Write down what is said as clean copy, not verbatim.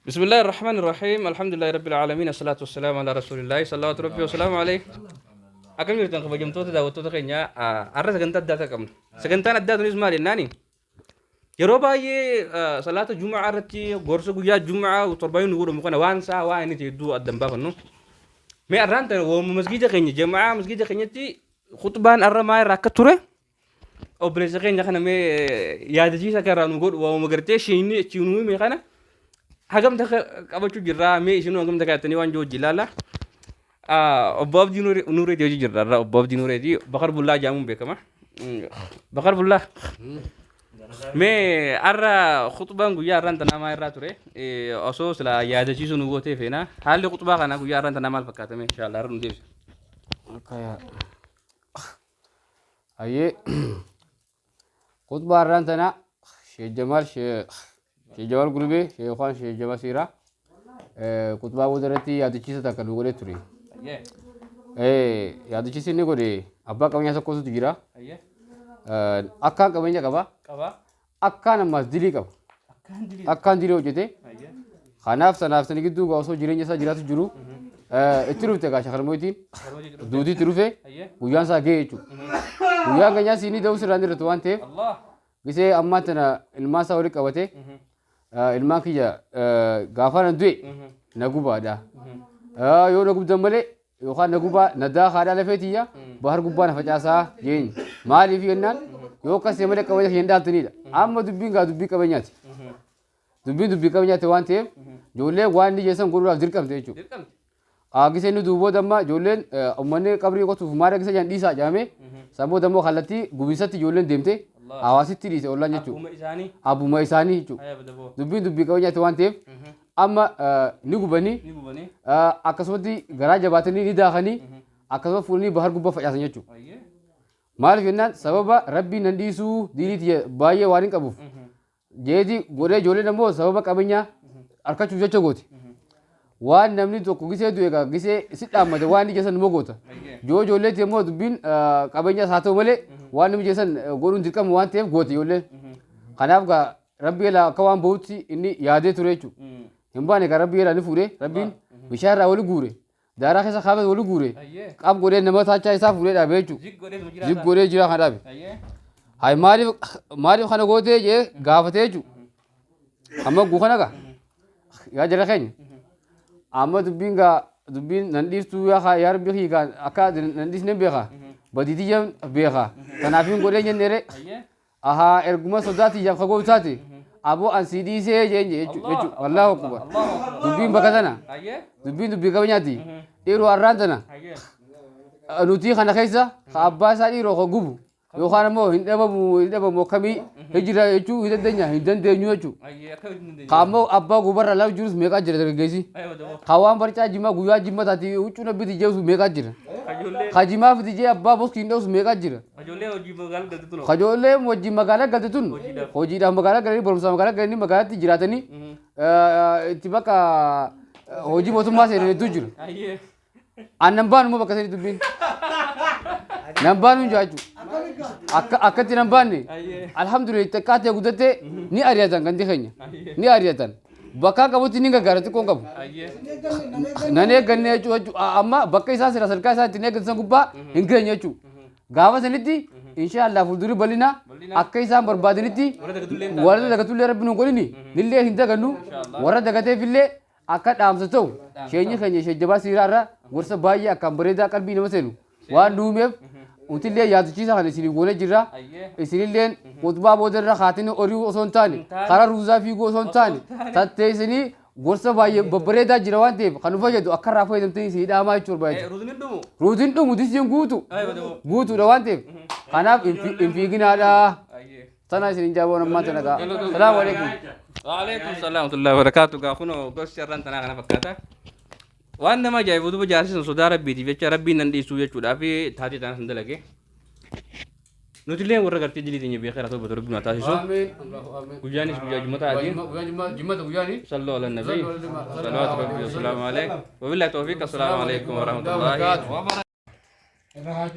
Bismillaahi Rahmaani Rahiim. Alhamdulillahi Rabbil Aalamiin. Asalaatu wassalaamu ala Rasuulillaahi. Salawaatu Rabbii wassalaamu alayhi. Akkam jirtan kabajamtoota daawwattoota keenya, har'a sagantaa addaa ta'e qabna. Sagantaan addaa tunis maali jennaani? Yeroo baay'ee salaata Jumu'aa irratti gorsa guyyaa Jumu'aa torbanii nu godhamu kana waan isaa waan inni ta'e hedduu adda hin baafannu. Mee har'aan tana wooma masgiida keenya jama'aa masgiida keenyatti khutbaan har'a maa irraa akka ture obboleessa keenya kana mee yaadachiisa akka irraa nu godhu waamuma gartee shiinni achi nu hime kana hagam takka qabachuu jirraa, mee isinuu hagam takka jettanii waan jiru hojii ilaala. Obbo Abdii Nuureetii hojii jirra irraa. Obbo Abdii Nuureetii Bakar Bullaa jedhamuun beekama. Bakar Bullaa. Mee har'a khutbaan guyyaa har'aan tanaa maa irraa ture? Osoo sila yaadachiisuu nu gootee feena. Haalli khutbaa kanaa guyyaa har'aan tanaa maal fakkaata mee inshallah har'a nu deebisa. Akka hayyee, khutbaa har'aan tana Sheekh Jamaal, Sheekh Jamaal Gulbee, Sheekh yookaan Sheekh Jamaal Siiraa khutbaa booda irratti yaadachiisa takka nu godhee ture. Yaadachiisi inni godhe abbaa qabeenyaa tokkotu jira. Akkaan qabeenya qaba. Qaba. Akkaan ammaas dilii qaba. Akkaan dilii hojjete. Kanaaf sanaaf sani gidduu gaa osoo jireenya isaa jiraatu jiru itti dhufte gaa shakarmoitiin duutii itti dhufe, guyyaan isaa ga'e jechuudha. Guyyaan ganyaa siinii da'uu sirraan irratti waan ta'eef gisee ammaa tana ilmaan isaa walitti qabate, ilmaan kiyya gaafa nan du'e na gubaadha. Yoo na gubdan malee yookaan na gubaa na daakaadhaa lafee tiyya bahar gubbaa na facaasaa jeen. Maaliif jennaan, yoo akkas ta'e malee qabeenya kiyya hin dhaaltanidha. Amma dubbiin gaa dubbii qabeenyaati. Dubbiin dubbii qabeenyaati waan ta'eef ijoolleen waan inni jeessan godhuudhaaf dirqamte jechuudha. Dirqamte. Gisee inni du'u booda amma ijoolleen uummanni qabrii qotuuf maal gisa jedhan dhiisaa jedhamee, san booda immoo kallattii gubinsatti ijoolleen deemte, hawaasitti dhiise ollaan jechuudha. Abbuma isaanii. Abbuma isaanii jechuudha. Hayya badaboo. Dubbiin dubbii qabeenyaati waan ta'eef amma ni gubanii Ni gubanii. akkasumatti garaa jabaatanii ni daakanii, akkasuma fuudhanii bahar gubbaa facaasan jechuudha. Hayyee. Maaliif jennaan, sababa rabbiin nan dhiisuu diinii tiyya baay'ee waan hin qabuuf jeeti godhee, ijoolleen ammoo sababa qabeenyaa harkachuuf jecha gooti. Waan namni tokko gisee du'e egaa gisee si dhaammate waan inni jeessan numa goota. Yoo ijoolleetti immoo dubbiin qabeenyaas haa ta'u malee waan namni jeessan godhuun dirqama waan ta'eef goote ijoolleen. Kanaaf gaa rabbi elaa akka waan bahutti inni yaadee ture jechuudha. Hin baane gaa, rabbi elaa ni fuudhee, rabbiin bishaan irraa wali guure. Daaraa keessa kaafee wali guure. Qab godhee nama taachaa isaa fuudhee dhaabee jechuudha. Zig godhee jira. Zig godhee jira kan dhaabe. Hayi, maaliif kana gootee jee gaafatee jechuudha. Amma guu kana gaa yaa jara keenya. Amma dubbiin gaa dubbiin nan dhiistuu yaa yaa rabbi kiyya gaa akka nan dhiisne beeka. Badii tiyya beeka. Kanaaf hin godhee jenneere. Ahaa, erguma sodaa tiyyaaf ka gootu taate aboo an sii dhiisee jeen jechuudha. Wallaahu akbar. Dubbiin bakka tana. Dubbiin dubbii qabeenyaati. Dhiiroo har'aan tana nuti kana keessa ka abbaa isaa dhiiroo ka gubu yookaan ammoo hin dhabamu hin dhabamu akkamii hijira jechuu hin dandeenya hin dandeenyu jechuudha. Ka ammoo abbaa gubarra lafa jirus meeqaa jira dargaggeessi. Ka waan barcaa jimaa guyyaa jimma taati huccuu nabbi jeesu meeqaa jira. Ka jimaa fiti jee abbaa boskii hin dhoofsu meeqaa jira. Ijoolleen hojii magaalaa galte tun. Kajoolleen wajjin magaalaa galte tun Hojiidhaaf. Hojiidhaaf magaalaa galanii, barumsaa magaalaa galanii, magaalaatti jiraatanii itti bakka hojii mootummaa seenan hedduu jiru. An nan baanu immoo bakka sanii dubbiin. Nan baanu hin jiraachuu. Akka akkatti nan baanne. Alhamdulillah, xiqqaatee guddattee ni ari'atan gandi keenya. Ni ari'atan. Bakka qabutti ni gargaara, xiqqoon qabu. Nan eegganne jechuudha. Amma bakka isaa sira sadarkaa isaa ittiin eeggatan san gubbaa hin geenye jechuudha. Gaafa sanitti insha Allah fuuldurri bal'ina akka isaan barbaadanitti Warra dagatullee hin taane. Warra dagatullee rabbi nu godhini nillee hin dagannu, warra dagateefillee akka dhaamsa ta'u sheenyi keenya ishee jabaa siiraa irra gorsa baay'ee akkaan bareedaa qalbii nama seenu waan nuumeef nutillee yaadachiisa kana isinii goonee jirra. Isinilleen khutbaa booda irra kaatanii horii osoo hin taane, karaa ruuzaa fiiguu osoo hin taane, tatteessanii gorsa baay'ee babbareedaa jira waan ta'eef kan nu fayyadu akka irraa fayyadamtanii isinii dhaamaa jechuu barbaada. Ruuzni hin dhumu. Ruuziin dhumu disiin guutu guutuudha waan ta'eef kanaaf hin fiiginaadha. Tana isin hin jaaboon ammaa tana gaa. Salaamu alaikum. Waalaikum salaam wa rahmatullahi wa barakaatu. Gaa kunoo gorsi har'aan tanaa kana fakkaata. Waan nama ajaa'ibu duuba jaarsi sun sodaa rabbiitiif jecha rabbiin nan dhiisuu jechuudhaaf taatee tana san dalage. Nuti illee warra gartee dilii teenya beekee irraa toobatu rabbi nu haa taasisu. Amiin. Allahu amiin. Guyyaanis guyyaa jumataati. Guyyaa jimmata guyyaani. صلوا على النبي صلوات ربي وسلامه عليه، وبالله التوفيق، السلام عليكم ورحمة الله وبركاته.